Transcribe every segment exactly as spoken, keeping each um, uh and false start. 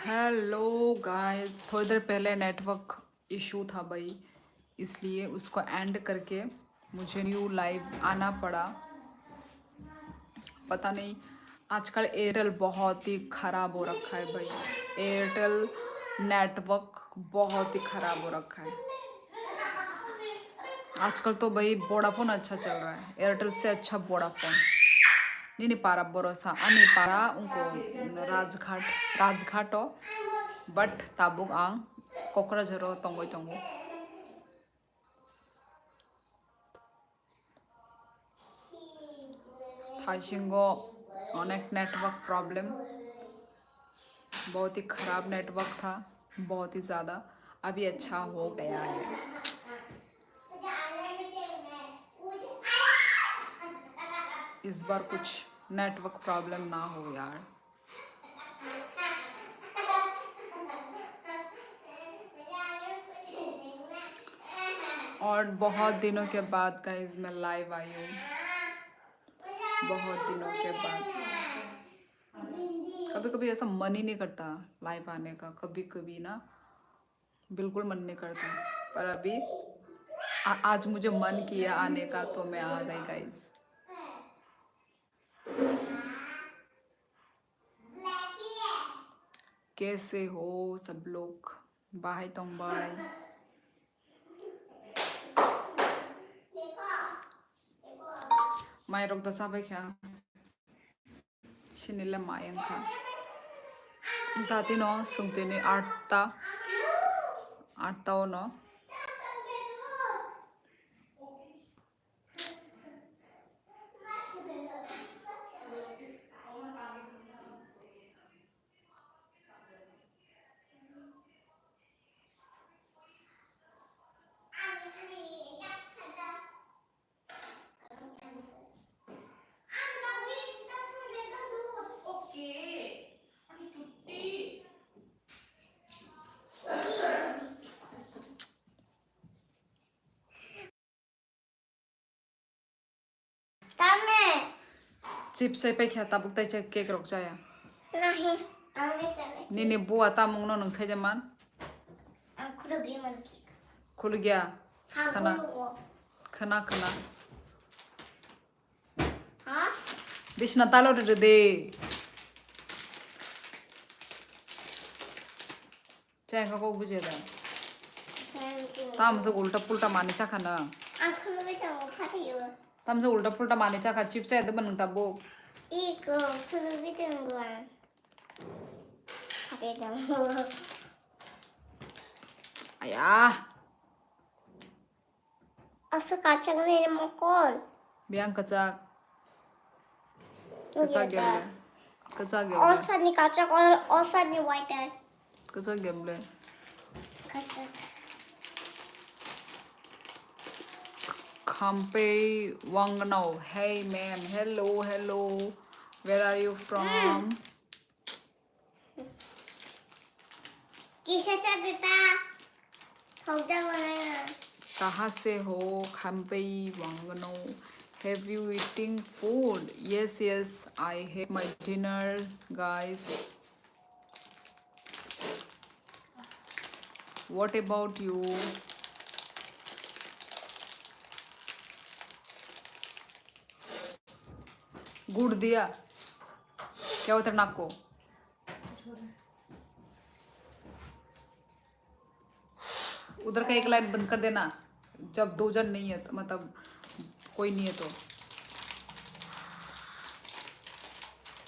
Hello guys, थोड़ी देर पहले network issue था भाई, इसलिए उसको एंड करके मुझे न्यू लाइव आना पड़ा। पता नहीं, आजकल एयरटेल बहुत ही ख़राब हो रखा है भाई। एयरटेल नेटवर्क बहुत ही ख़राब हो रखा है। आजकल तो भाई वोडाफोन अच्छा चल रहा है, एयरटेल से अच्छा Vodafone. Nini para borosa, ani para ungko Rajghat, Rajghat o, but tabuk ang Kokrajhar o tongwi tongo. Thaisingo onek network problem, बहुत ही खराब नेटवर्क था, बहुत ही ज़्यादा। अभी अच्छा हो गया है। इस बार कुछ नेटवर्क प्रॉब्लम ना हो यार। और बहुत दिनों के बाद गाइस मैं लाइव आई हूँ, बहुत दिनों के बाद। कभी कभी ऐसा मन ही नहीं करता लाइव आने का, कभी कभी ना बिल्कुल मन नहीं करता, पर अभी आ, आज मुझे मन किया आने का तो मैं आ गई गाइस। कैसे हो सब लोग? Bahai tong bai. Mai rok da chabai kha. Sinile mai wngkha. Tati no sungtini atta. Atta ono. Tame. Chips sai paikha, tabuk tai cha cake rok chaya. Nahi, ang nai chale. Nini bua tamung no nung sai de man? Ang khulugwi man ki. Khulugya. Ha, khana. Khana, khana. Ha? Bisna talo de de. Chai ka kok buje da. Thank you. Tam se ulta pulta mani chakha na. Ang khulugwi tongo, phathiyo. Tam se ulta pulta mani chakha, chips chai de ban ta bo. Iko khulugwi tongo ang. Phathiyo tongo. Aya. Asa kachak ni mokol. Biang kachak. Kachak gele. Kachak gele. Osa ni kachak, osa ni white. Kachak gele. Kachak. Khampei Wangno. Hey ma'am. Hello, hello. Where are you from? Kisa sa dita. Hogda wala. Kaha se ho? Khampei Wangno. Have you eating food? Yes, yes, I have my dinner, guys. What about you? गुड़ दिया क्या उतर नाक को? उधर का एक लाइट बंद कर देना, जब दो जन नहीं है तो, मतलब कोई नहीं है तो।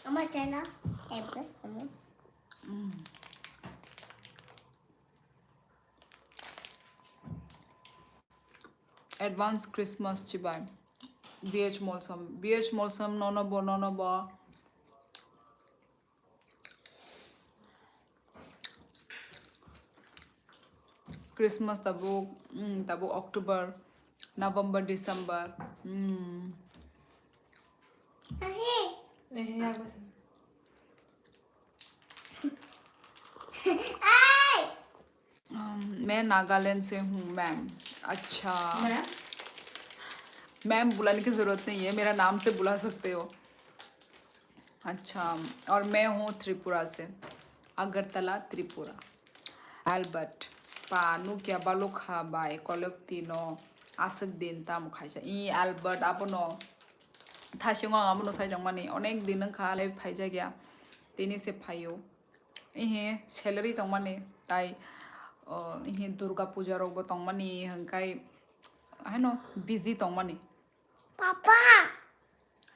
Ama chana, tablet, ama. Advance Christmas chibai. B H Molsom. B H Molsom nono bo, nono bo. Christmas tabuk, mm, tabuk October, November, December. Mm. Ahi. Eh, ya, bas. Ai. Um, मैं नागालैंड से हूँ मैम। अच्छा। Ma'am? Ma'am बुलाने की ज़रूरत नहीं है, मेरा नाम से बुला सकते हो। Acha, aur main hu Tripura se, Agartala, Tripura. Albert, pa nukya balukha bai kolok tino aswk din tam khaisa. I Albert abono thasingo ang abono sai tongmani onek din wngkha le phaijak ya. Tini se phaio. Ihe salary tongmani tai, o, ihe Durga puja rokbo tongmani hwnkhe haino busy tongmani. Papa.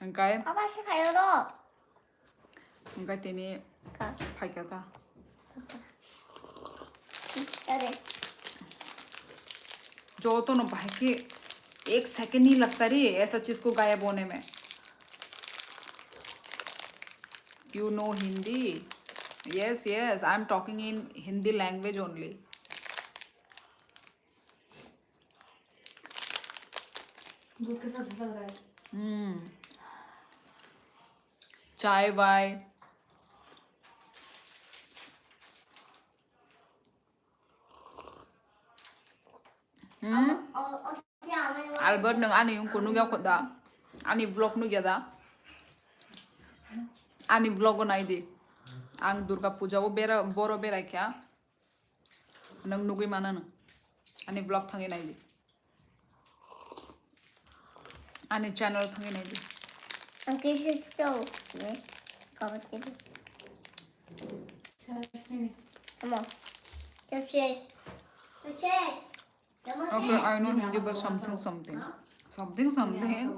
Hwnkhe? Papa se phaio ro. Hwnkhe tini phaikha ta. Are. जो तो ना भाई के एक सेकंड नहीं लगता रे ऐसा चीज को गायब होने में। You know Hindi? Yes, yes, I am talking in Hindi language only. दूध के साथ अच्छा लग रहा है। हम्म। चाय वाय। Hmm? Albert, nwng ani wngkuk nukya kho da? Ani vlog nukya da? Ani vlog o nai di. Ang Durga Puja o bera, boro berai kha. Nwng nugwi mano nwng. Ani vlog thangwi nai di. Ani channel thangwi nai di. Ang kisa kisa ne. Kabat kiri. Tamo. Tam ses. Tam ses. Tamo ses. Okay, I know Hindi, but something, something. Something, something.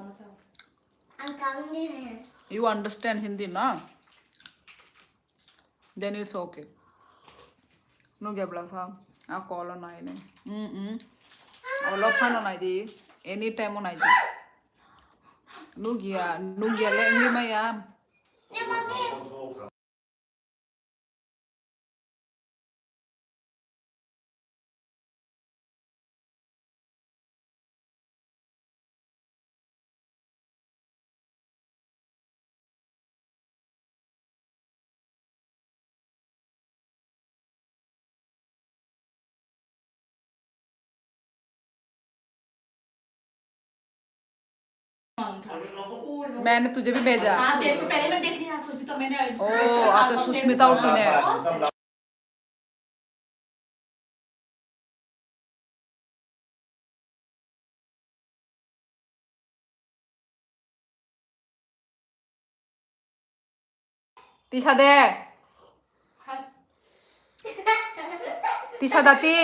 Ang kang ni hai. You understand Hindi, na? Then it's okay. Nugya blasa, a call o nai nai. Mm-mm. Olo phano nai di, anytime o nai di. Nugya, nugya le wngwi maya. मैंने तुझे भी भेजा। हाँ, तेरे से पहले मैं देख लिया सुष्मिता, मैंने ओ, अच्छा, सुष्मिता और तूने। Tisa de. Tisa dati.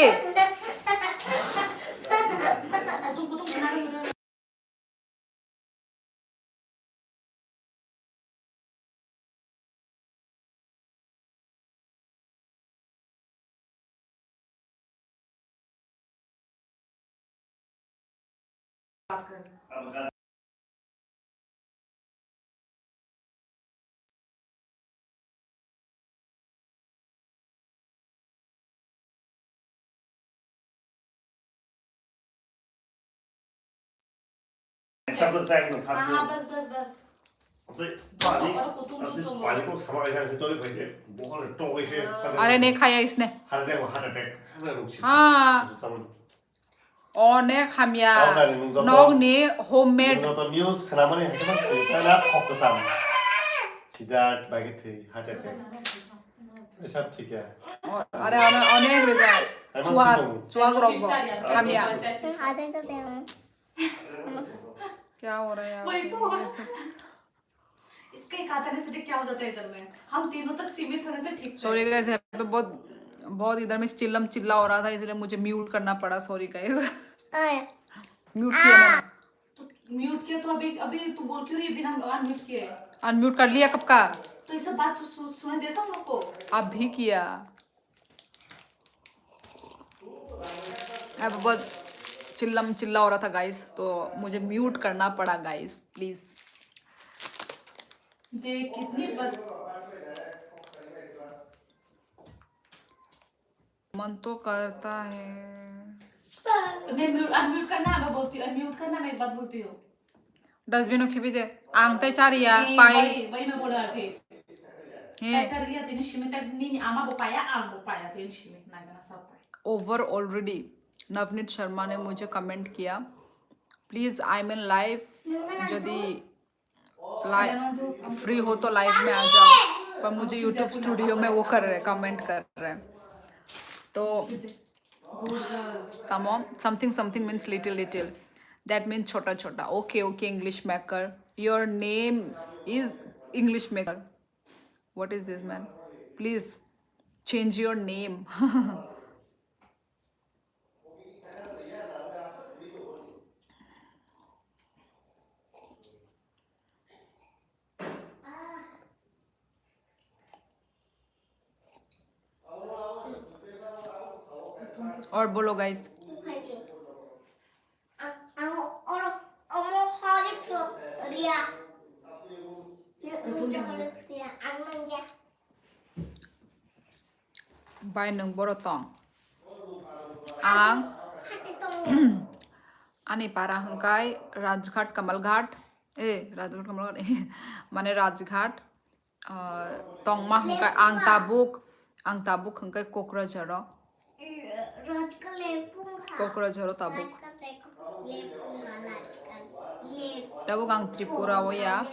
हाँ, बस, बस, बस। अरे, नहीं खाया इसने। हाँ। Onek hamya. Nokni homemade. Sida bai khe thwi, heart attack. Sab thik ya. Are, are, onek rijak. Chuak, chuak rok bo hamya. Kya ho raha hai? Wahi to. Iska ek aata nahi sida kya ho jata hai idhar mein. Hum teenon tak seemit hone se theek tha. Sorry guys, यहाँ पे बहुत, बहुत इधर में चिल्लम चिल्ला हो रहा था, इसलिए मुझे mute करना पड़ा। Sorry guys. Mute किया मैंने। तो mute किया तो अभी, अभी तू बोल क्यों रही है बिना unmute किए? Unmute कर लिया कब का। तो ये सब बात तो सु-, सुनाई देता हम लोग को। अभी किया। अब बहुत चिल्लम चिल्ला हो रहा था गाइस, तो मुझे म्यूट करना पड़ा गाइस, प्लीज। देख कितनी बद- मन तो करता है। नहीं, म्यूट, अनम्यूट करना, मैं बोलती हूँ, अनम्यूट करना, मैं एक बात बोलती हूँ। Dustbin o khibi de. Ang tai chariya, pai. Bai, bai, मैं बोल रहा थी। He. Tai chariya, tini simi tak nini ama bo paya, ang bo paya, tini simi nagana sa pai. Over already. Navneet Sharma ने मुझे कमेंट किया, please I am इन लाइव, যদি live free हो तो लाइव में आ जाओ, पर मुझे यूट्यूब स्टूडियो में वो कर रहे, कमेंट कर रहे। तो tamo, something something means little little, that means chota chota. Okay, okay, English maker, your name is English maker. What is this, man? Please change your name. और बोलो guys. Bai nwng boro tong. Ang ani para hwnkhe Rajghat Kamalghat, eh, Rajghat Kamalghat, mane Rajghat, ah, tongma hwnkhe ang tabuk, ang tabuk hwnkhe Kokrajharo. Kokrajharo tabuk. Tabuk ang Tripura o ya,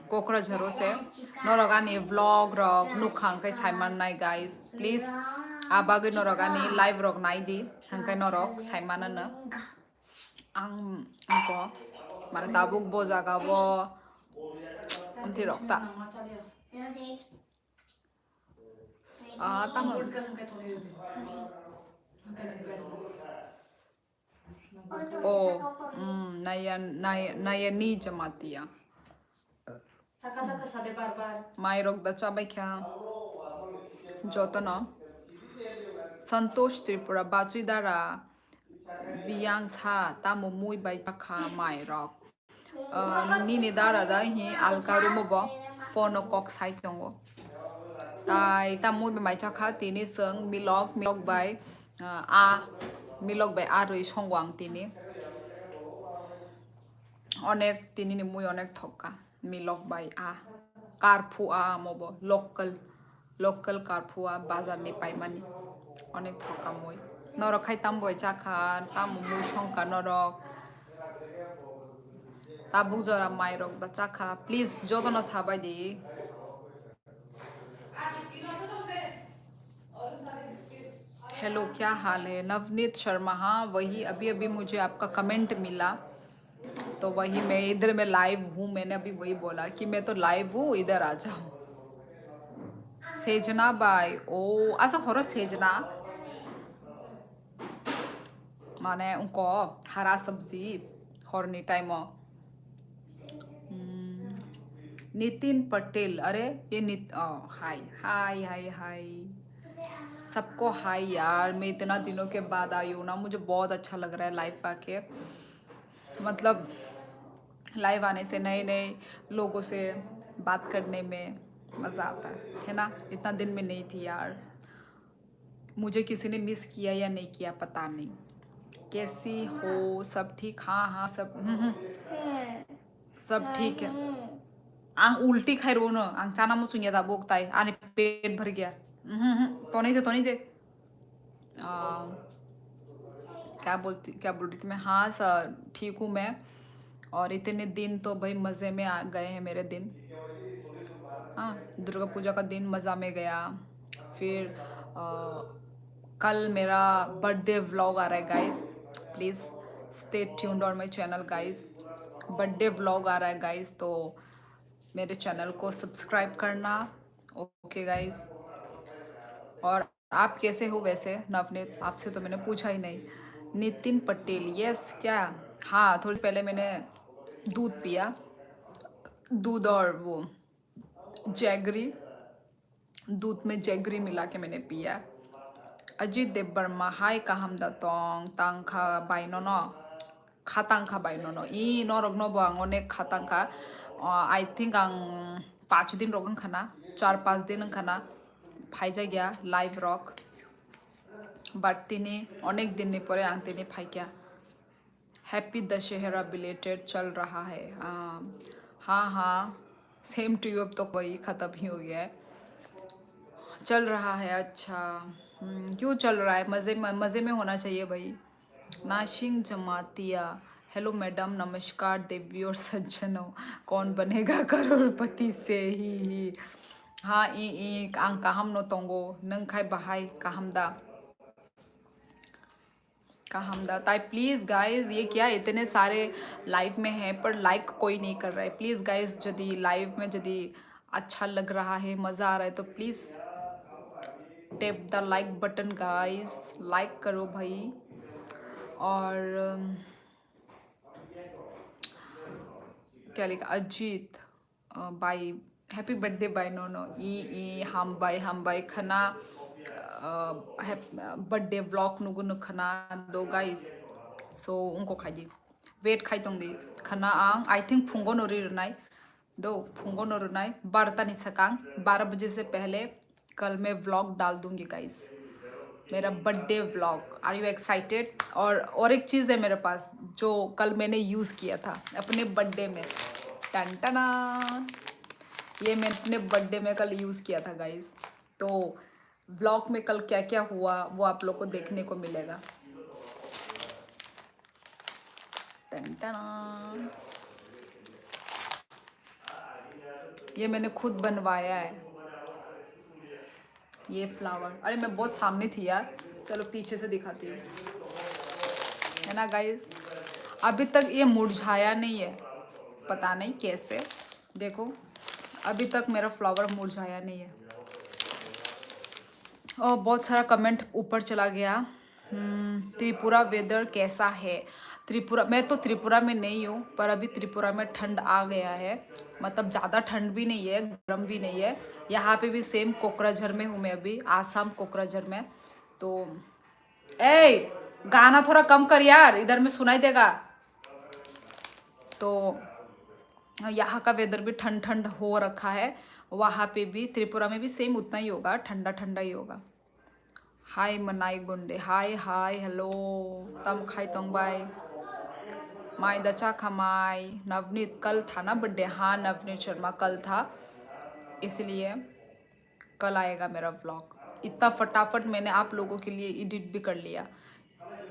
Kokrajharo se. Norok ani vlog rok nukha hwnkhe saimannai, guys. Please, a bagwi norok ani live rok nai di, hwnkhe norok saimanano. Ang, ang ko, mane tabuk bo jaga bo, amtwi rok ta. Ah, tamo. Oh, mm, naya, naya, naya ni jamatia. Mai rok da chabai kha. Jotono. Santosh Tripura, bachwi dara, biyang sa, tamo mui bai chakha mai rok. Ah, nini dara da hi alka rumo bo phone o kok sai tongo. Tai ta mui bai mai chakha tini song milok, milok bai, ah, a milok bai a rwi songo ang tini. Onek tini ni mui onek thokka milok bai a. Karphu a amo bo local, local karphu a bazar ni paimani. Onek thokka mui. Norok khai tamo bai chakha, tamo mui songkha norok. Tabuk jora mai rok da chakha. Please, jotono sabai di. Hello, क्या हाल है? नवनीत शर्मा, हाँ, वही, अभी अभी मुझे आपका कमेंट मिला, तो वही मैं इधर में लाइव हूँ। मैंने अभी वही बोला कि मैं तो लाइव हूँ, इधर आ जाओ। सेजना बाई, ओ, अच्छा, हरो सेजना। Mane, ungko hara sabji horni time o. Hmm, Nitin Patel, अरे ये नित, ओ, हाय, हाय, हाय, हाय। सबको हाय यार, मैं इतना दिनों के बाद आई हूँ ना, मुझे बहुत अच्छा लग रहा है लाइव आके। मतलब, लाइव आने से नए नए लोगों से बात करने में मज़ा आता है, है ना? इतना दिन में नहीं थी यार। मुझे किसी ने मिस किया या नहीं किया, पता नहीं। कैसी हो? सब ठीक? हाँ, हाँ, सब, हम्म, हम्म। सब ठीक है। Ang ulti khai rwo no, ang chana muchung ya da bok tai, ani pet bhar gaya. Mhm, mhm. Toni de, toni de. आ, क्या बोलती, क्या बोल रही थी मैं? हाँ सर, ठीक हूँ मैं। और इतने दिन तो भाई मज़े में आ गए हैं मेरे दिन। हाँ, दुर्गा पूजा का दिन मज़ा में गया। फिर, आ, कल मेरा बर्थडे व्लॉग आ रहा है guys, please stay tuned on my channel guys. Birthday vlog आ रहा है गाइस, तो मेरे चैनल को सब्सक्राइब करना। ओके गाइस, और आप कैसे हो वैसे? नवनीत, आपसे तो मैंने पूछा ही नहीं। नितिन पटेल, यस क्या? हाँ, थोड़ी पहले मैंने दूध पिया, दूध और वो जैगरी, दूध में जैगरी मिला के मैंने पिया। अजीत देववर्मा, हाय, kaham da tong, tangkha bai nono, khatang kha bai nono. I norok no bo ang onek khatang kha. Uh, I think ang pach din rok wngkha na, char pach din wngkha na, phaijak ya live rok. But tini onek din ni pore ang tini phaikha. Happy Dashehra belated चल रहा है। Um, हाँ, हाँ, same to you, अब तो वही खत्म ही हो गया है। चल रहा है, अच्छा। हम्म, क्यों चल रहा है? मज़े में, मज़े में होना चाहिए भाई। नाशिंग Jamatia, Hello madam, namaskar, devi aur sajjano, kaun banega karorpati se hi hi. Ha, i, i, ang kaham no tongo, nang khai bahai kaham da? Kaham da. Tai please guys, ये क्या इतने सारे लाइव में हैं पर लाइक कोई नहीं कर रहा है। प्लीज गाइस, यदि लाइव में यदि अच्छा लग रहा है, मज़ा आ रहा है, तो please tap the like button guys, like करो भाई। और अम, क्या लिखा, Ajit, uh, by, happy birthday by Nono. I, i, hambai, hambai khana, uh, hap-, uh, birthday vlog nugu nuk khana do guys. So, ungko khaidi. Wait khai tong di. Khana ang, I think phungo no ri rwnai. Do, phungo no rwnai. Barta ni sakang, बारह बजे से पहले कल मैं व्लॉग डाल दूंगी guys, मेरा birthday vlog. Are you excited? और और एक चीज़ है मेरे पास जो कल मैंने यूज़ किया था अपने बर्थडे में। टन टना, ये मैं अपने बर्थडे में कल यूज़ किया था गाइस। तो व्लॉग में कल क्या क्या हुआ वो आप लोग को देखने को मिलेगा। टन टना। ये मैंने खुद बनवाया है, ये फ्लावर। अरे, मैं बहुत सामने थी यार, चलो पीछे से दिखाती हूँ, है ना गाइस? अभी तक ये मुरझाया नहीं है, पता नहीं कैसे। देखो, अभी तक मेरा फ्लावर मुरझाया नहीं है। और बहुत सारा कमेंट ऊपर चला गया। हम्म, त्रिपुरा वेदर कैसा है? त्रिपुरा, मैं तो त्रिपुरा में नहीं हूँ, पर अभी त्रिपुरा में ठंड आ गया है। मतलब, ज़्यादा ठंड भी नहीं है, गर्म भी नहीं है। यहाँ पे भी सेम कोकराझार में हूँ मैं अभी, आसाम कोकराझार में। तो ए, गाना थोड़ा कम कर यार, इधर में सुनाई देगा। तो यहाँ का वेदर भी ठंड ठंड हो रखा है। वहाँ पे भी, त्रिपुरा में भी सेम उतना ही होगा, ठंडा ठंडा ही होगा। Hi Manai Gunde, hi hi, hello. Tam khai tong bai? Mai da cha kha mai? Navneet, कल था ना बर्थडे? हाँ, नवनीत शर्मा कल था, इसलिए कल आएगा मेरा व्लॉग। इतना फटाफट मैंने आप लोगों के लिए एडिट भी कर लिया,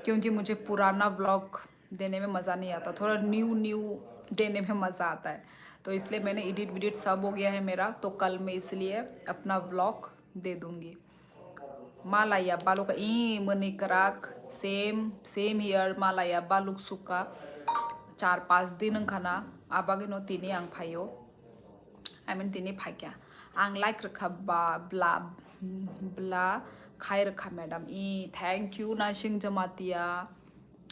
क्योंकि मुझे पुराना व्लॉग देने में मज़ा नहीं आता, थोड़ा न्यू न्यू देने में मज़ा आता है। तो इसलिए मैंने एडिट विडिट सब हो गया है मेरा, तो कल मैं इसलिए अपना व्लॉग दे दूँगी। Malaya baluka, i, mani kwrak, same same here, malaya baluk suka, char pas din wngkha na, abagino tini ang phaio. I mean, tini phaikya. Ang like rwkha ba, bla, bla khai rwkha madam. I, thank you, Nasing Jamatia.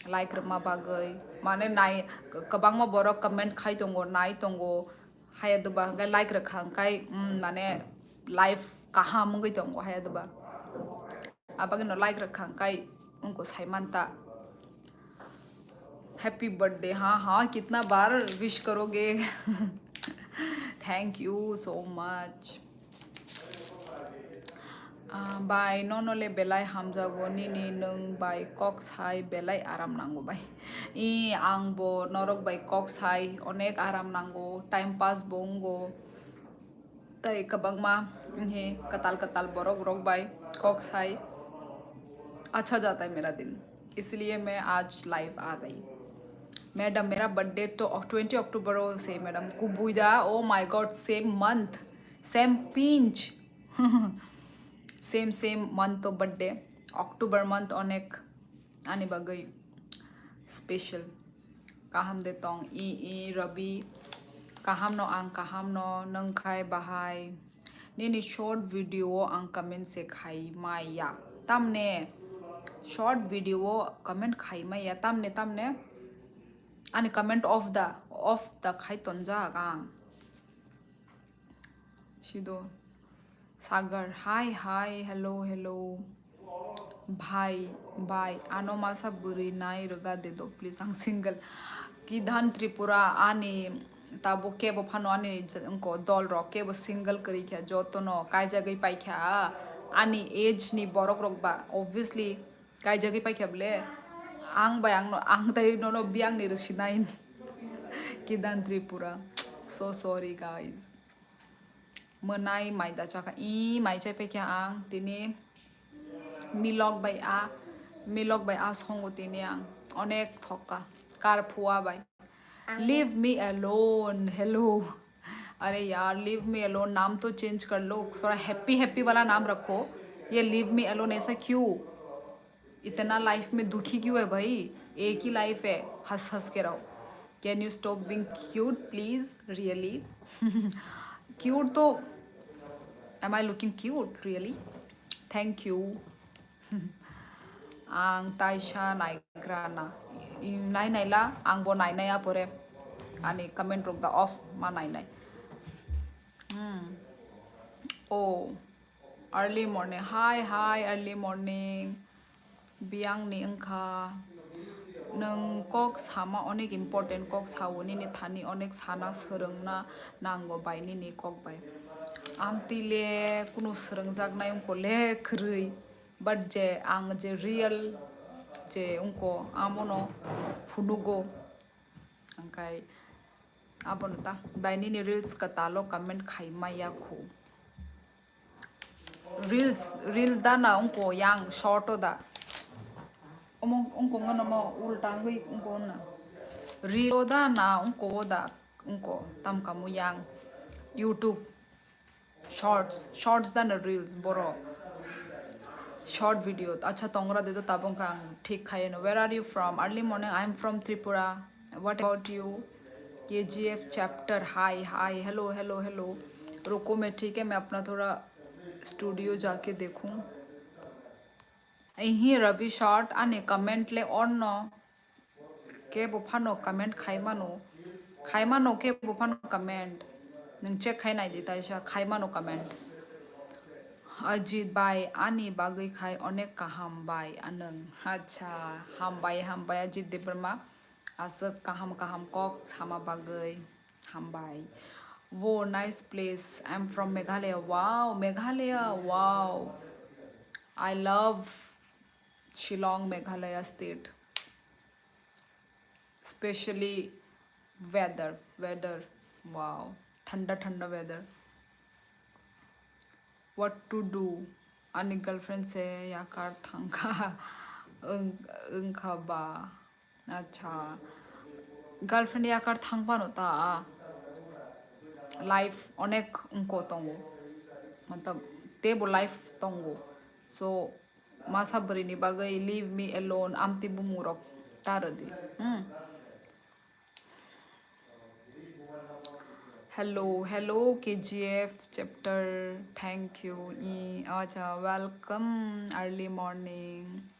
Like rwma bagwi. Mane nai, kwbangma borok comment khai tongo, nai tongo. Haya doba hwnkhe like rwkha hwnkhe, mm, mane life kaham wngwi tongo haya doba. Abagino like rwkha hwnkhe wngkho saimanta. Happy birthday, हाँ हाँ, कितना बार विश करोगे? Thank you so much. Ah, bai, nono le belai hamjago, nini nwng bai kok sai belai aram nango bai. I, ang bo norok bai kok sai onek aram nango, time pass bo wngo. Tai kwbangma, he, kwtal kwtal borok rok bai kok sai अच्छा जाता है मेरा दिन, इसलिए मैं आज लाइव आ गई। मैडम, मेरा बर्थडे तो ट्वेंटी अक्टूबर से मैडम। कुबुई दा, oh my God, same month, same pinch. Same same month to birthday. October month onek ani bagwi special. Kaham de tong i i Rabi. Kaham no ang kaham no, nang khai bahai. Nini short video o ang comment se khai maya. Tamne short video o comment khai maya. Tamne, tamne ani comment off da, off da khai tonjak ang. Sido. Sagar, hi hi, hello hello. Bhai, bhai, ano masa bwrwi nai rwga de do, please, ang single. Kidhan Tripura, ani tabo kebo phano ani j-, wngko dol rok kebo single kwrwi kha, jotono kaijagwi paikha. Ani age ni borok rok ba obviously kaijagwi paikha bole. Ang bai ang no, ang tai nono biyang ni rwsinai. Kidhan Tripura, so sorry guys. Mwnai mai da chakha. I mai chai paikha ang tini milok bai a, milok bai a songo tini ang. Onek thokka. Kar phua bai. Leave me alone. Hello. अरे यार, leave me alone नाम तो चेंज कर लो, थोड़ा happy happy वाला नाम रखो। ये लीव मी अलोन ऐसा क्यों? इतना लाइफ में दुखी क्यों है भाई? एक ही लाइफ है, हंस हंस के रहो। Can you stop being cute please? Really? Cute तो, am I looking cute really? Thank you. Ang taisa naigra na. Nai naila, ang bo nai nai apore. Ani comment rok da off ma nai nai. Hmm. Oh, early morning. Hi, hi, early morning. Biyang ni wngkha. Nwng kok sama onek important, kok sao nini thani onek sana swrwngna nango bai nini kok bai. Amtwi le kunu swrwngjaknai wngkha le kwrwi. But je ang je real je wngko amono phunugo. Angkai abono ta bai nini reels kwtalo comment khai maya khu. Reels, reel da na wngko yang short o da. Omo wngko ngono mo ulta wngwi wngko na. Reel o da na wngko o da wngko tam kamu yang YouTube. Shorts, shorts than reels, boro. Short video. Acha tongra de to tabong kang thik khaye no. Where are you from? Early morning, I'm from Tripura. What about you? K G F chapter. Hi, hi. Hello, hello, hello. रुको मैं ठीक है, मैं अपना थोड़ा स्टूडियो जाके देखूं। Ihi Ravi short ani comment le orno. Kebo phano comment khai mano. Khai mano kebo phano comment. Nwng check khai nai di taisa khai mano comment. Ajit bai ani bagwi khai onek kaham bai anwng. Acha, hambai, hambai Ajit Debbarma. Aswk kaham kaham kok sama bagwi. Hambai. Wow, nice place. I'm from Meghalaya. Wow, Meghalaya. Wow. I love Shillong, Meghalaya state. Especially weather, weather. Wow. Thanda thanda weather. What to do? Ani girlfriend se yakar thangkha wng-, wngkha ba. Acha. Girlfriend yakar thangpano ta life onek wngko tongo. Matlab, tebo life tongo. So, masa bwrwini bagwi leave me alone, amtwi bumung rok ta rwdi. Hmm. Hello, hello, K G F chapter. Thank you. I, acha, welcome. Early morning.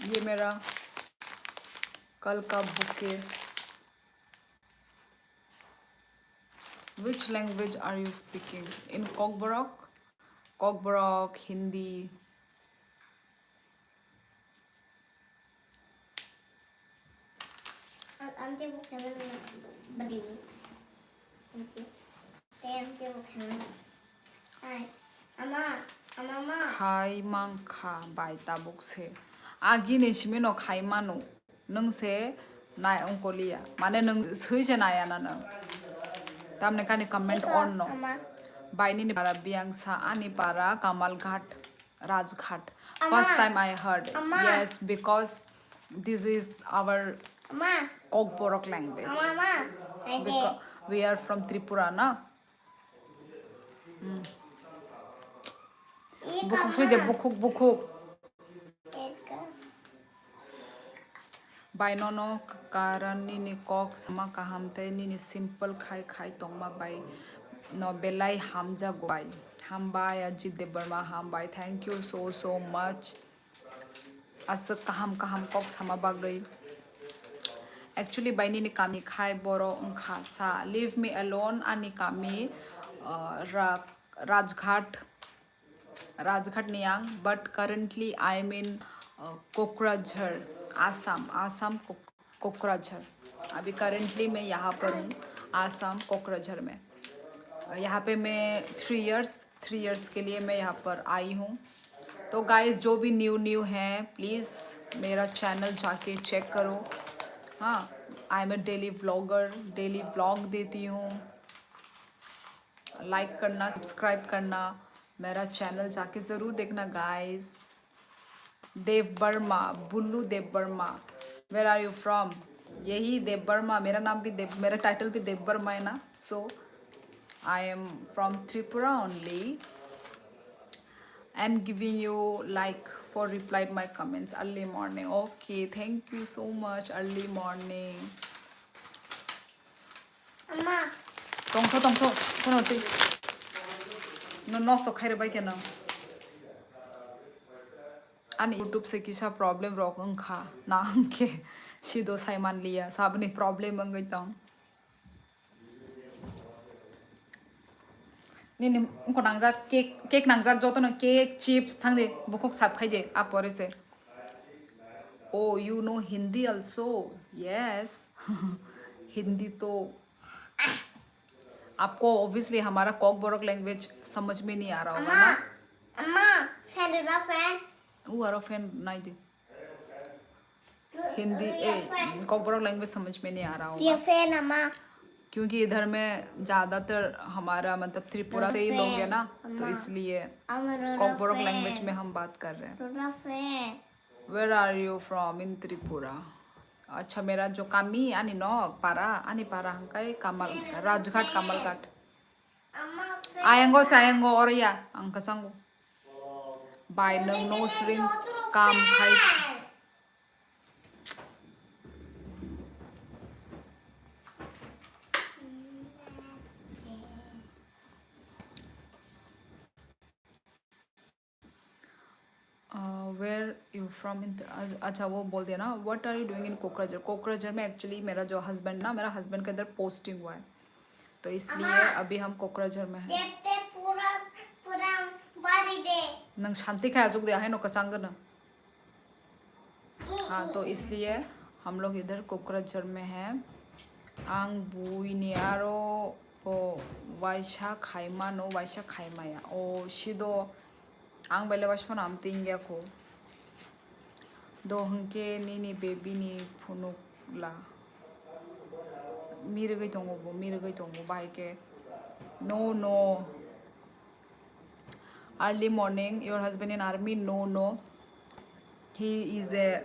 ये मेरा कल का bouquet. Which language are you speaking? In Kokborok? Kokborok, Hindi. Am-, amte bukhe badi. Amte. Te amte bukhe badi. Ai. Ama, ama, ma. Khai mangkha bai tabuk se. Agini simi no khai mano. Nwng se nai ongkoliya. Mane nwng swi se naya na nwng. Tamni kani comment on no. Ama. Bai nini para biyang sa ani para Kamalghat. Rajghat. Ama. First time I heard. Ama. Yes, because this is our Ama. Kokborok language. Ama, ama. Because we are from Tripura, na? Mm. Bukhuk sui de, bukhuk, bukhuk. Bai nono karan nini kok sama kaham tei nini simple khai khai tongma bai no belai hamjago bai. Hambai Ajit Debbarma, hambai. Thank you so, so much. Aswk kaham kaham kok sama bagwi. Actually, bai nini kami khai boro wngkha sa. Leave me alone, ani kami, uh, Ra-, Rajghat. Rajghat नहीं आंग, but currently I am in, uh, Kokrajhar, आसाम, आसाम को-, कोकराझार। अभी currently मैं यहाँ पर हूँ, आसाम कोकराझार में। अ, यहाँ पे मैं three years, three years के लिए मैं यहाँ पर आई हूँ। तो guys, जो भी न्यू न्यू हैं, please मेरा चैनल जाके चेक करो। हाँ, I am a daily vlogger, daily vlog देती हूँ। लाइक करना, सब्सक्राइब करना, मेरा चैनल जाके जरूर देखना गाइस। देव वर्मा, बुल्लू देव Verma. Where are you from? यही देव वर्मा, मेरा नाम भी देव, मेरा टाइटल भी देव वर्मा है ना। So I am from Tripura only. I'm giving you like for replied my comments early morning. Okay, thank you so much, early morning. Ama. Tongtho, tongtho, kono twi. No, nosto khairok bai keno. Ani YouTube se kisa problem rok wngkha, na hwnkhe sido saimanliya, saboni problem wngwi tong. Nini wngkho nangjak cake, cake nangjak jotono cake, chips thangdi bukhuk sap khaidi a pore se. Oh, you know Hindi also? Yes. Hindi to आपको obviously हमारा Kokborok language समझ में नहीं आ रहा होगा ना? Amma, fan rwna fan. Who are fan nai de. Hindi, eh, Kokborok language समझ में नहीं आ रहा होगा। Fan amma. क्योंकि इधर में ज़्यादातर हमारा मतलब त्रिपुरा से ही लोग हैं ना, तो इसलिए Kokborok language में हम बात कर रहे हैं। Where are you from in Tripura? Acha, mera jo kami ani nok para, ani para hangkai Kamal, Rajghat, Kamalghat. Ayango sayango oroya ang kasango. Bai nang no sring kam khai. Where you from in, अच्छा वो बोल दिया ना, what are you doing in Kokrajhar? कोकराझार में एक्चुअली मेरा जो हस्बैंड ना, मेरा हस्बैंड का इधर पोस्टिंग हुआ है, तो इसलिए अभी हम कोकराझार में हैं। देखते पूरा पूरा बारी दे। नंग शांति खाया जुग दे आहे नो कचांग ना। हाँ, तो इसलिए हम लोग इधर कोकराझार में हैं। आंग बुई नियारो po waisa khaima no waisa khaimaya o sido ang bele waisa phano am tingya ko do hwnkhe nini baby ni phunuk la mirgwi tongo bo mirgwi tongo bahai khe no no. Early morning, your husband in army? No, no. He is a,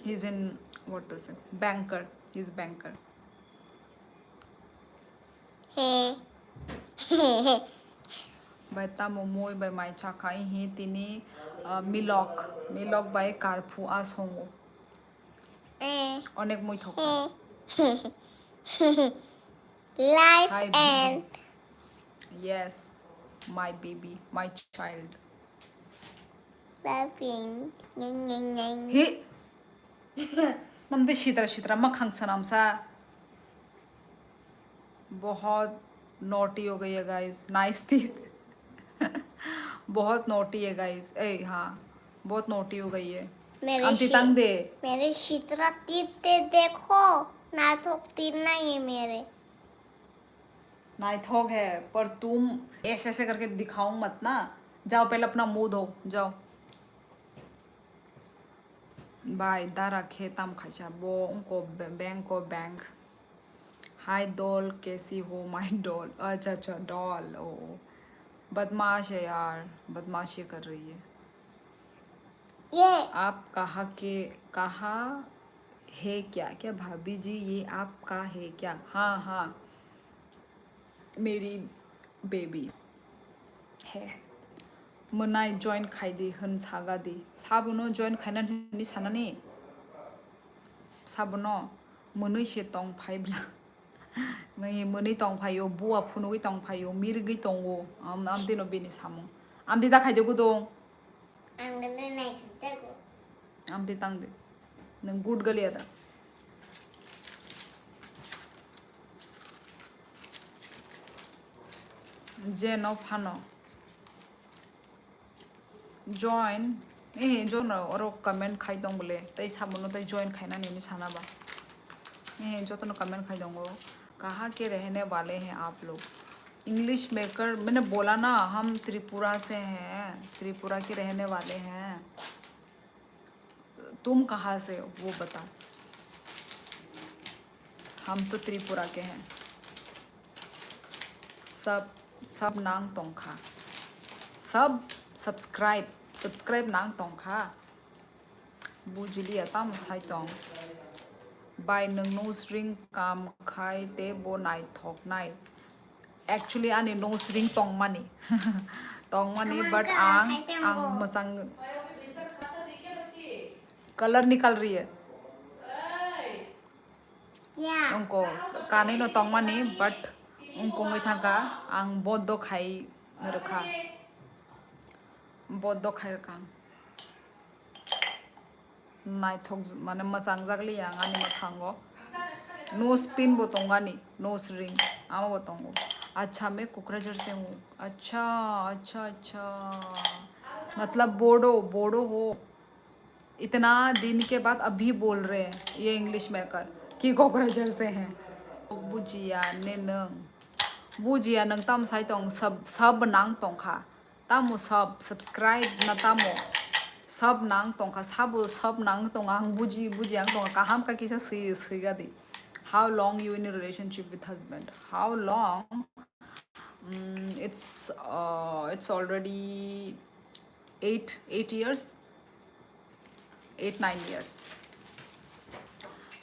he's in, what to say, banker. He's banker. He. Bai tamo moi bai mai chakai hi tini, uh, milok, milok bai karphu asongo. Eh. Onek moi thok. Life and yes, my baby, my child. Laughing. Nyeng, nyeng, nyeng. Hi. Namde sitra sitra makhang sanamsa. बहुत नॉटी हो गई है guys. Nice थी। बहुत नॉटी है गाइस। ए हाँ, बहुत नॉटी हो गई है। मेरे आंटी शि- तंग दे। मेरे शित्रा तीर ते देखो, नाथोक तीर नहीं है मेरे। नाइथोक है, पर तुम ऐसे ऐसे करके दिखाओ मत ना। जाओ, पहले अपना मुंह धो, जाओ। Bai dara khe tam khaisa bo wngko be-, bank o bank. Hi doll, kaisi ho my doll? Acha acha doll. Oh, badmash hai yaar, badmashi kar rahi hai. Ye. Aap kaha ke, kaha hai kya? Kya bhabhi ji ye aapka hai kya? Haan haan. Meri baby. He. Mwnai join khai di hwn saga di. Sabono join khaina hwnwi sanani? Sabono mwnwi se tong phai bla. Mwnwi, mwnwi tong phai o, bua phunugwi tong phai o, mirgwi tongo. Am, amtino bini samung. Amtwi da khai de gudung. Ang gwnwi naithojago. Amtwi tang de. Nwng good galiya da. Je no phano. Join. Eh, join no oro comment khai tong bole. Tai sabono tai join khaina nini sana ba. Eh, joto no comment khai tongo. Kaha ke rehne wale hain aap log? English में कर, मैंने बोला ना, हम त्रिपुरा से हैं, त्रिपुरा के रहने वाले हैं। तुम कहाँ से हो, वो बताओ। हम तो त्रिपुरा के हैं। सब, सब nang tongkha। sub, subscribe, subscribe nang tongkha. Bujiliya tamo sai tong. Bai nwng nose ring kam khai te bo naithok nai. Actually ani nose ring tongmani. Tongmani, but ang, ang mwchang color nikal riye. Ongko kanwi no tongmani, but ongko wngwi thangkha, ang bodo khai rwkha, bodo khai rwkha. Naithok mane mwchang jak liya ang ani mwkhango. Nose pin bo tongani, nose ring amo bo tongo. Acha, main Kokrajhar se hu. Acha, acha, acha. Matlab Bodo, Bodo ho. इतना दिन के बाद अभी बोल रहे हैं ये English maker कि कोकराझार से हैं। Bujiya ne nwng. Bujiya nwng tam sai tong sub, sub nang tongkha. Tamo sub, subscribe na tamo. Sub nang tongkha, sabo sub nang tong ang buji, buji ang tong kaham ka kisa swi, swi gadi. How long you in a relationship with husband? How long? Mm, it's, uh, it's already eight, eight years. Eight, nine years.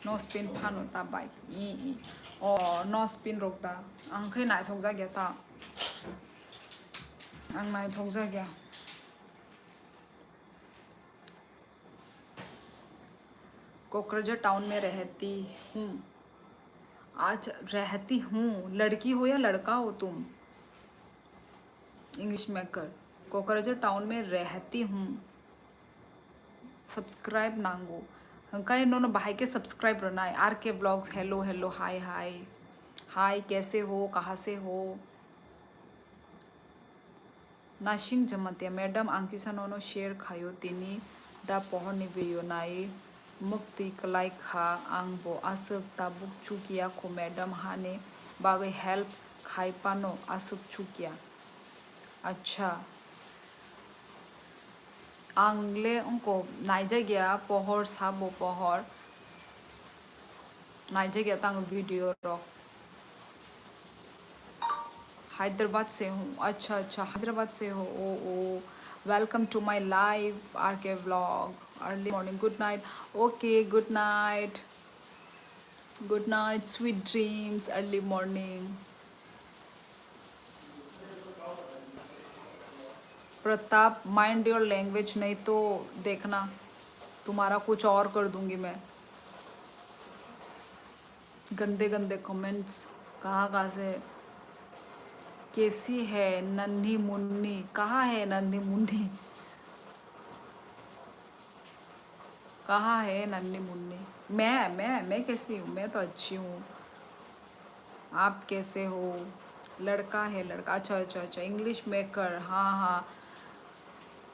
Nose pin phano ta bai. I, i. O, nose pin rok da. Ang khe naithok jak ya ta. Ang naithok jak ya. Kokrajhar town में रहती हूँ। अच्छा, रहती हूँ। लड़की हो या लड़का हो तुम? English maker. कोकराझार टाउन में रहती हूँ। Subscribe nango. Hwnkhe nono bahai khe subscribe rwnai. R K Vlogs, hello, hello, hi, hi. Hi, kaise ho, kahan se ho? Nasing Jamatia, madam, ang kisa nono share khaio, tini da pohorni video nai muktwi kwlai kha, ang bo aswk tabuk chukya kho madam, hani bagwi help khai phano aswk chukya. Acha. Ang le ongko naijagya pohor, sabo pohor. Naijagya tang video rok. Hyderabad se ho. Acha, acha, Hyderabad se ho. Oh, oh. Welcome to my live R K vlog. Early morning. Good night. Okay, good night. Good night, sweet dreams, early morning. Pratap, mind your language, नहीं तो देखना तुम्हारा कुछ और कर दूंगी मैं। गंदे गंदे कमेंट्स, कहाँ कहाँ से? कैसी है नन्ही मुन्नी? कहाँ है नन्ही मुन्नी? कहाँ है नन्ही मुन्नी? मैं, मैं, मैं कैसी हूँ? मैं तो अच्छी हूँ। आप कैसे हो? लड़का है, लड़का। अच्छा, अच्छा, अच्छा, इंग्लिश मेकर। हाँ, हाँ,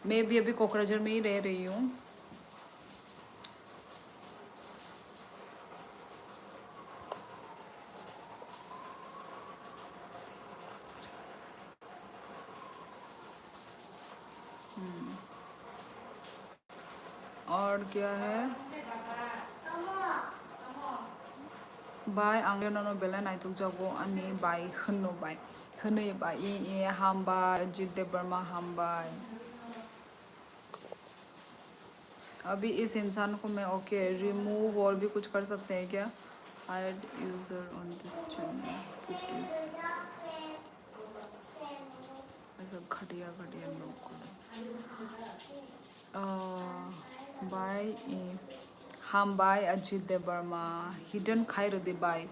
मैं भी अभी कोकराझार में ही रह रही हूँ। Hmm. Or kya hai? Bai, ang le nono belai naithok jago ani bai, hwnwi bai. Hwnwi bai, i, i, hambai, Ajit Debbarma hambai. अभी इस इंसान को मैं, ओके, रिमूव और भी कुछ कर सकते हैं क्या? Hide user on this channel. Put user. ऐसा घटिया घटिया लोग को। Bai, hambai Ajit Debbarma. Hidden khai rwdi bai.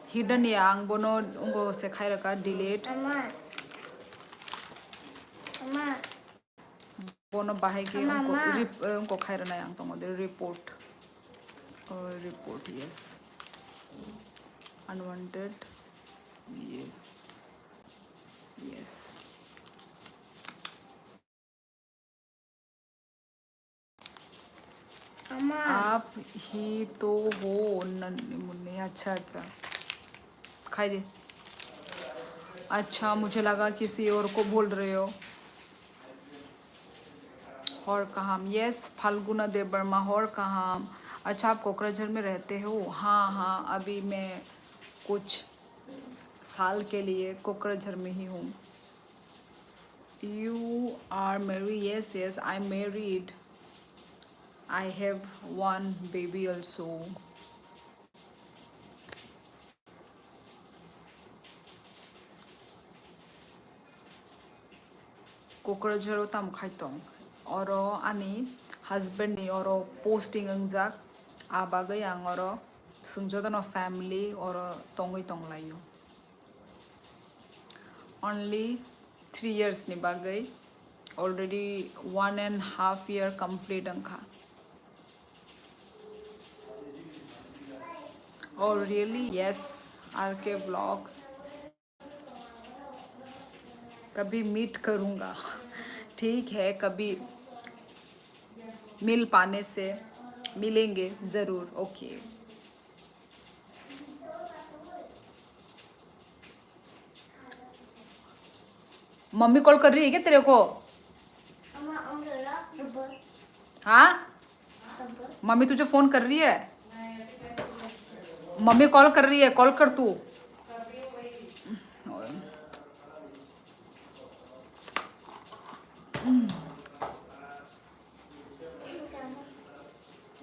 Hidden ya, ang bono ungo se khai rwkha, delete. Ama. Ama. Bono bahai khe wngkok rep-, eh, wngkok khai rwnai ang tongo de report. Oh, report, yes. Unwanted. Yes. Yes. आप ही तो हो नन्ही मुन्नी। अच्छा, अच्छा। खाई दे। अच्छा, मुझे लगा किसी और को बोल रहे हो। Hor kaham. Yes, Falguna Debbarma, hor kaham. अच्छा, आप कोकराझार में रहते हो? हाँ, हाँ, अभी मैं कुछ साल के लिए कोकराझार में ही हूँ। You are married? Yes, yes, I'm married. I have one baby also. Kokrajharo tamo khai tong. Oro ani husband ni oro posting wngjak. A bagwi ang oro swng jotono family oro tongwi tonglaio. Only three years ni bagwi, already one and half year complete wngkha. Oh, really? Yes, R K Vlogs. कभी मीट करूँगा। ठीक है, कभी मिल पाने से मिलेंगे ज़रूर। OK। Mummy call कर रही है क्या तेरे को? हाँ, मम्मी तुझे फोन कर रही है। मम्मी कॉल कर रही है, कॉल कर तू।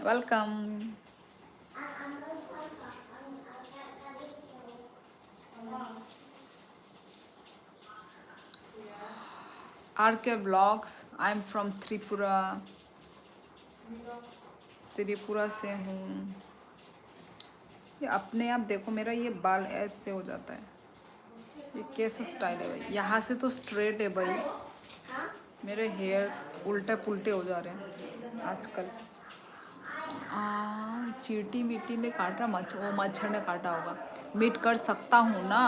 Welcome. R K Vlogs, I am from Tripura। Tripura से हूँ। ये अपने आप देखो, मेरा ये बाल ऐसे हो जाता है। ये कैसा स्टाइल है भाई? यहाँ से तो स्ट्रेट है भाई, मेरे हेयर उल्टे पुल्टे हो जा रहे हैं आजकल। आ, चींटी मीटी ने काट रहा, मच्छ-, वो मच्छर ने काटा होगा। मीट कर सकता हूँ ना?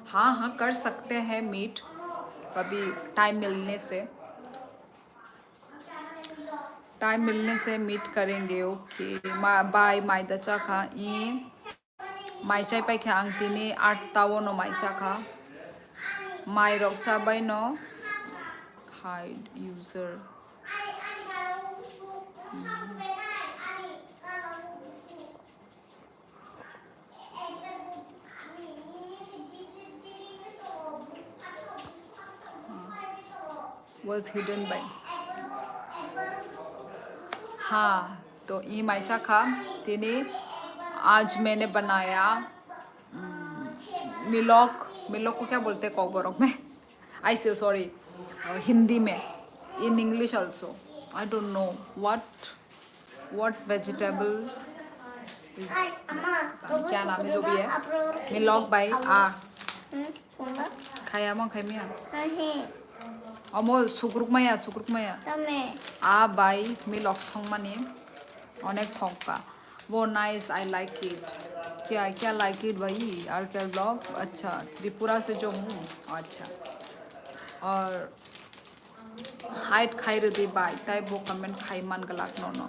हाँ, हाँ, कर सकते हैं मीट, कभी टाइम मिलने से। टाइम मिलने से मीट करेंगे। OK। बाय। माइदा चाखा। ई माइचाइ पाइखा आं tini atta o no mai chakha। Mai rok chabai no hide user। Was hidden by। हाँ, तो ई माइचा खा। तिनी आज मैंने बनाया मिलोक। मिलोक को क्या बोलते हैं कॉकबरक में? I say sorry, हिंदी में। In English also, I don't know what what vegetable is, क्या नाम है, जो भी है। मिलोक बाई आ। Khaya mang khai miya? Omo sukruk maya, sukruk maya। A bai milok songmani onek thokka। वो nice, I like it। क्या, क्या like it भाई? आर के ब्लॉग। अच्छा, त्रिपुरा से जो हूँ। अच्छा। और हाइड खाइ रदी बाई, ताई बो कमेंट खाइ मान गलाक नो नो।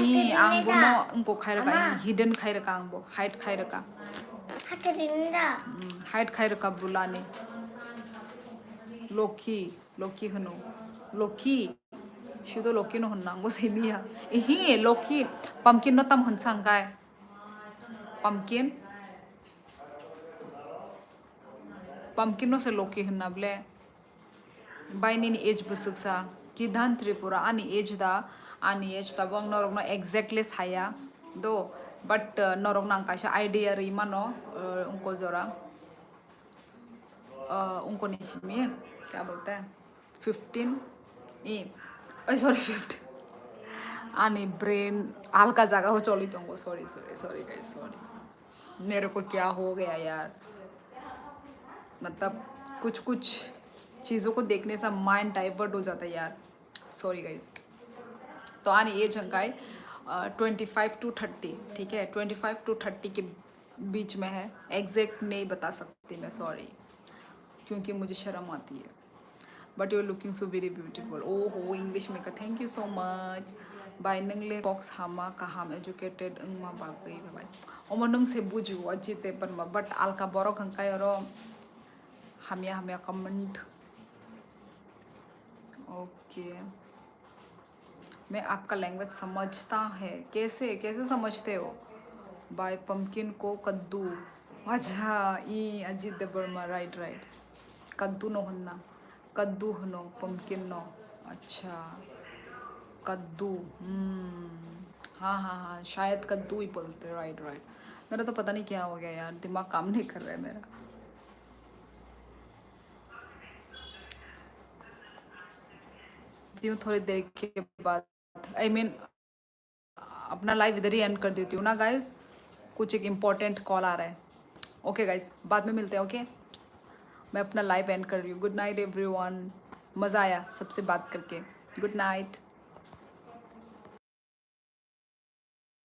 ई आंगबो नो उनको खाइ रका, hidden खाइ रका आंगबो, हाइड खाइ रका। Hate rinda। हाइड खाइ रका बुलाने। लोकी, लोकी हनो। लोकी। शुद्ध लोकी नो हन्ना आंगबो सही मिया। इही लोकी। पम्पकिन नो तम हन्सांगाय। Pumpkin. Pumpkin no se loki hwnna ble? Bai nini age bwswksa? Kidhan Tripura, ani age da, ani age tabuk ang norokno exactly saya do, but, uh, norokno ang kaisa idea rwi mano, uh, wngko jora, uh, wngkoni simi, kya bolte? Fifteen? E, oi, sorry, fifteen. Ani brain alka jaga o choli tongo, sorry, sorry, sorry, guys, sorry. मेरे को क्या हो गया यार, मतलब, कुछ कुछ चीज़ों को देखने से माइंड डाइवर्ट हो जाता है यार। Sorry guys. तो आनी एज हंकाई ट्वेंटी फाइव टू थर्टी, ठीक है, ट्वेंटी फाइव टू थर्टी के बीच में है। एग्जैक्ट नहीं बता सकती मैं, सॉरी, क्योंकि मुझे शर्म आती है। But you're looking so very beautiful। Oh ho, English maker, thank you so much। Bai, nung le kok sama kaham educated wngma bagwi, bye bye। Omo nung se bujigo, Ajit Debbarma, but alka borok hwnkai oro hamya hamya comment। OK। मैं आपका लैंग्वेज समझता है। कैसे, कैसे समझते हो? Bye pumpkin को कद्दू। अच्छा, ई अजीत देववर्मा, राइट, राइट। कद्दू नो हन्ना। कद्दू हनो, pumpkin नो। अच्छा, कद्दू। हम्म, हाँ हाँ हाँ, शायद कद्दू ही बोलते हैं। Right right. मेरा तो पता नहीं क्या हो गया यार, दिमाग काम नहीं कर रहा है मेरा। ती हूँ थोड़ी देर के बाद, आई मीन, अपना लाइव इधर ही एंड कर देती हूँ ना गाइस, कुछ एक इम्पोर्टेंट कॉल आ रहा है। ओके गाइस, बाद में मिलते हैं। ओके, मैं अपना लाइव एंड कर रही हूँ। गुड नाइट एवरीवन, मज़ा आया सबसे बात करके। Good night.